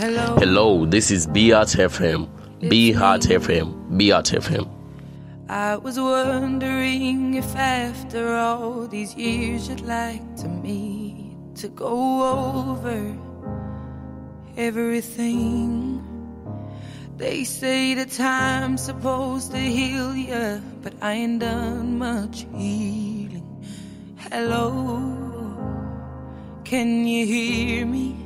Hello, Hello, this is B Art FM. B Heart FM. B Art FM. I was wondering if after all these years you'd like to meet to go over everything. They say the time's supposed to heal ya, but I ain't done much healing. Hello, can you hear me?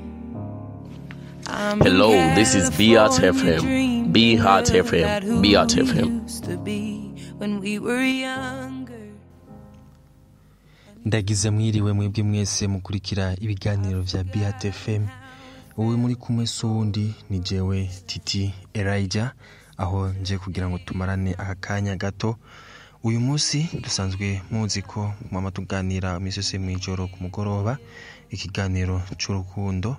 I'm in Hello, this is B Art California FM. dreaming B Heart FM. about who B Art we FM. used to be when we were younger. Ndagize mwiriwe mwebwe mwese mukurikira ibiganiro vya BHT FM. Wowe muri kumwe s'uwundi ni jewe Titi Elijah, aho nje kugira ngo tumarane aka kanya gato. Uyu munsi dusanzwe muzi ko mwama tuganira imisi yose mw'ijoro ku mugoroba ikiganiro c'urukundo.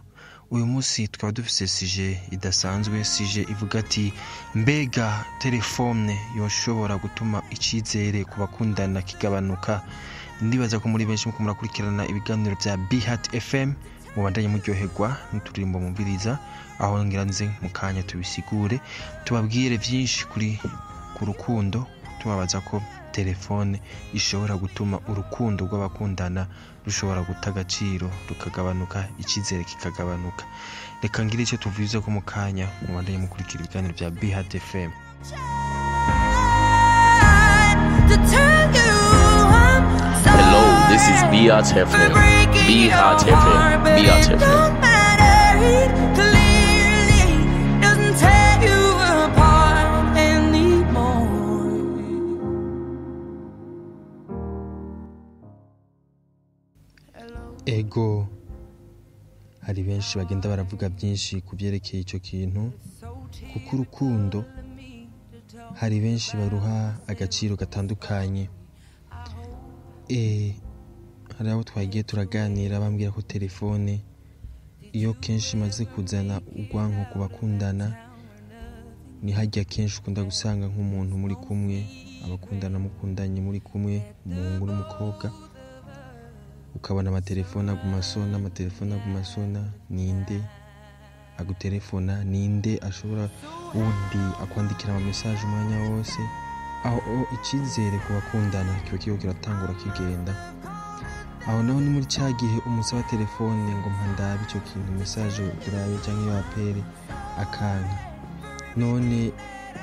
Uyu munsi tukaba dufise sije idasanzwe, sije ivuga ati mbega telefone yoshobora gutuma icizere ku bakundana kigabanuka. Ndibaza ko muri benshi muko murakurikirana ibiganiro vya BHT FM, mubandanye muryoherwa n'uturirimbo mumviriza, aho ngira nze mu kanya tubisigure, tubabwire vyinshi kuri ku rukundo, tubabaza ko telefone ishobora gutuma urukundo rw'abakundana rushobora guta agaciro, rukagabanuka, icizere kikagabanuka. Reka ngire ico tuvuze ko mu kanya, mubandanye mukurikira ibiganiro vya BHT FM. To tell you I'm Hello, this is sorry B Art for FM. breaking B your Heart FM. heart, but B Art it FM. don't matter. It clearly doesn't tear you apart anymore. Ego, hari benshi bagenda baravuga byinshi ku byerekeye icyo kintu, kuko urukundo hari benshi baruha agaciro gatandukanye. Hari abo twagiye turaganira bambwira ko telefone iyo kenshi imaze kuzana urwanko ku bakundana, ni hajya kenshi ukunda gusanga nk'umuntu muri kumwe, abakundana mukundanye muri kumwe, umuhungu n'umukobwa, ukabona amatelefone aguma asona, amatelefone aguma asona, ninde agutelefona, ninde ashobora wundi akwandikira ama message umwanya wose. Aho icizere ku bakundana kiba kiriko kiratangura kigenda. Aho naho ni muri ca gihe umusaba telefone ngo mpa ndabe ico kintu, message urabe canke iyo apere akanka. None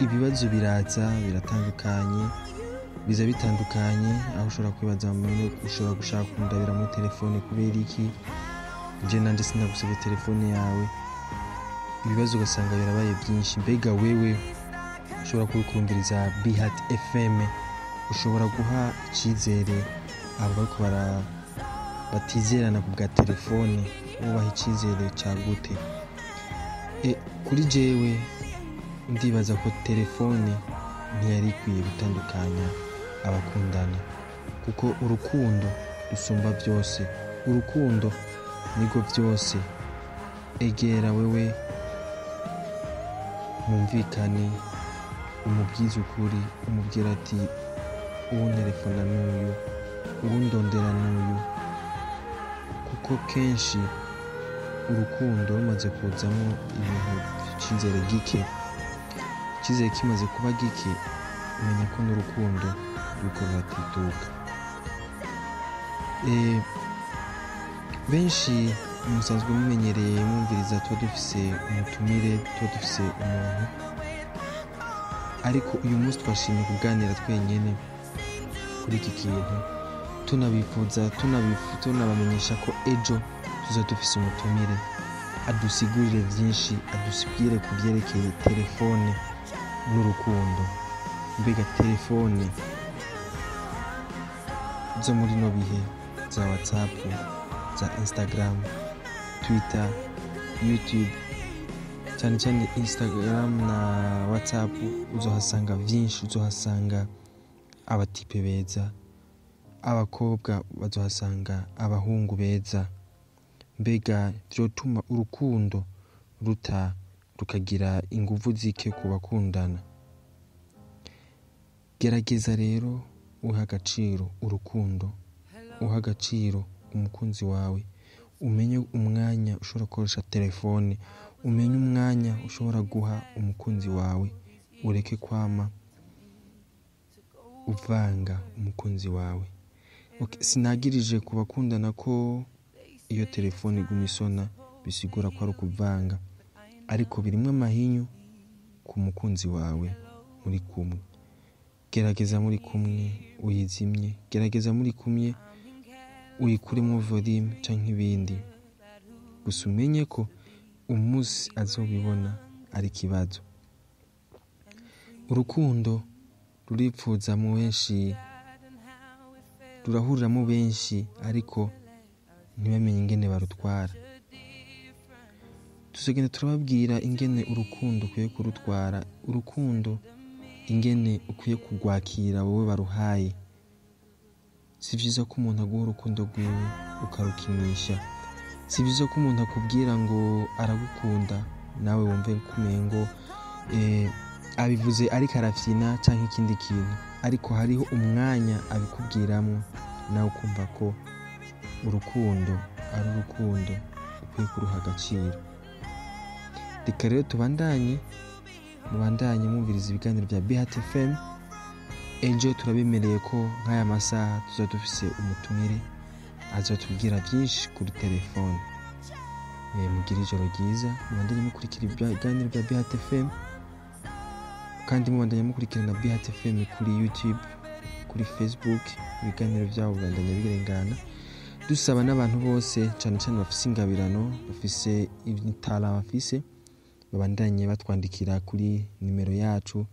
ibibazo biraza biratandukanye, biza bitandukanye, aho ushobora kwibaza none ushobora gushaka kundabira muri telefone kubera iki, je nanje sinagusabye telefone yawe. Ibibazo ugasanga birabaye byinshi. Mbega wewe ushobora kubikumviriza BHT FM, ushobora guha icizere abo bariko batizerana ku bwa telefone, wubaha icizere ca gute? Kuri jewe ndibaza ko telefone ntiyari ikwiye gutandukanya abakundana, kuko urukundo rusumba byose, urukundo nirwo byose. Egera wewe mwumvikane, umubwize ukuri, umubwira ati uwo nterefona n'uyu, uwo ndondera n'uyu, kuko kenshi urukundo rumaze kuzamo ibintu by'icizere gike, icizere kimaze kuba gike, umenya ko n'urukundo ruriko ruratituka. Benshi musanzwe mumenyereye mwumviriza tuba dufise umutumire, tuba dufise umuntu, ariko uyu munsi twashimye kuganira twenyene kuri iki kintu, tunabifuza, tunabamenyesha ko ejo tuza dufise umutumire adusigurire vyinshi, adusigurire ku vyerekeye telefone n'urukundo. Mbega telefone zo muri no bihe za WhatsApp, za Instagram, Twitter, YouTube, cyane cyane Instagram na WhatsApp, uzohasanga vyinshi, uzohasanga abatipe beza, abakobwa bazohasanga abahungu beza. Mbega vyotuma urukundo ruta rukagira inguvu zike ku bakundana. Gerageza rero uha agaciro urukundo, uha agaciro umukunzi wawe, umenye umwanya ushobora gukoresha telefone, Umenye umwanya ushobora guha umukunzi wawe, ureke kwama uvanga umukunzi wawe. Sinagirije ku bakundana ko iyo telefone iguma isona bisigura ko ari ukuvanga, ariko birimwo amahinyu ku mukunzi wawe muri kumwe. Gerageza muri kumwe uyizimye, gerageza muri kumwe uyikuremo volume canke ibindi, gusa umenye ko umunsi azobibona ari ikibazo. Urukundo ruripfuza mu benshi, rurahurira mu benshi, ariko ntibamenye ingene barutwara. Tuzogenda turababwira ingene urukundo ukwiye kurutwara, urukundo ingene ukwiye kurwakira wowe baruhaye. Si vyiza ko umuntu aguha urukundo rwiwe ukarukinisha. Si vyiza ko umuntu akubwira ngo aragukunda nawe wumve kumengo abivuze ariko arafyina canke ikindi kintu, ariko hariho umwanya abikubwiramwo nawe ukumva ko urukundo ari urukundo ukwiye kuruha agaciro. Reka rero tubandanye, mubandanye mwumviriza ibiganiro bya BHT FM. Ejo turabemereye ko nk'aya masaha tuza dufise umutumire azatubwira byinshi kuri telefone. Mugire ijoro ryiza, mubandanye mukurikira ibiganiro bya BHT FM, kandi mubandanye mukurikirana BHT FM kuri YouTube, kuri Facebook, ibiganiro byabo bibandanya birengana. Dusaba n'abantu bose cyane cyane bafise ingabirano, bafise itara, bafise babandanye batwandikira kuri nimero yacu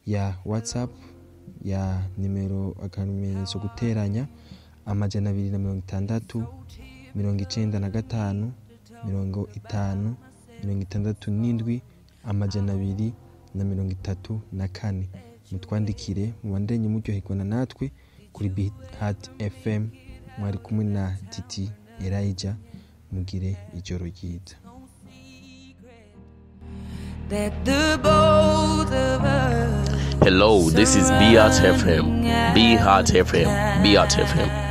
ya WhatsApp ya nimero akamenyetso guteranya 260 95 50 67 234. Mutwandikire, mubandanye muryoherwa na natwe kuri BHT FM. Mwari kumwe na Titi Elijah, mugire ijoro ryiza. That the both of us. Hello, this is BHT FM. BHT FM. BHT FM.